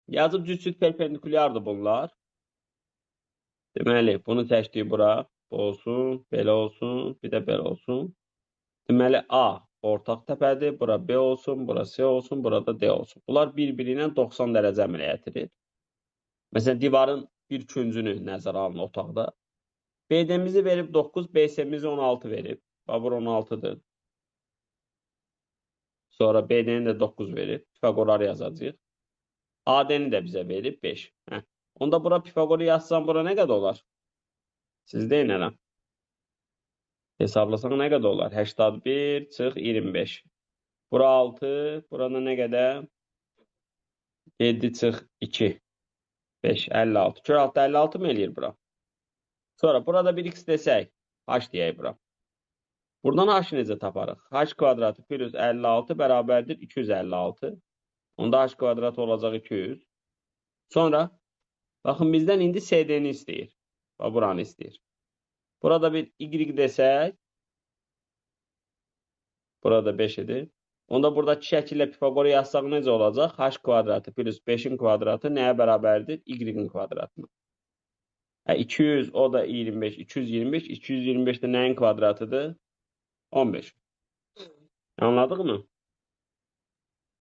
Yazıb cüt-cüt perpendikulyardır bunlar. Deməli, bunu çəkdik bura. Bu olsun, belə olsun, bir də belə olsun. Deməli, A ortaq təpədir, bura B olsun, bura C olsun, burada D olsun. Bunlar bir-biri ilə 90 dərəcə əmələ gətirir. Məsələn, divarın bir küncünü nəzərə alın otaqda. BD-mizi verib 9, BC-mizi 16 verib. Bax, bura 16-dır. Sonra BD-ni də 9 verib. Pifaqorları yazacağıq. AD-ni də bizə verib 5. Hə. Onda bura Pifagoru yazsam, bura nə qədər olar? Siz deyin hələ. Hesablasan nə qədər olar? 81 çıx 25. Bura 6, burada nə qədər? 7 çıx 2. 5, 56. Kör 6, 56 mı eləyir bura? Sonra burada bir x desək, h deyək bura. Buradan h necə taparıq? H kvadratı plus 56 bərabərdir 256. Onda h kvadrat olacaq 200. Sonra, baxın bizdən indi CD-ni istəyir. Bax, buranı istəyir. Burada bir y desək, burada 5 idi. Onda buradakı şəkillə Pifagoru yazsaq necə olacaq? H kvadratı plus 5-in kvadratı nəyə bərabərdir? Y-in kvadratına. 200, o da 25, 225. 225 də nəyin kvadratıdır? 15. Anladıq mı?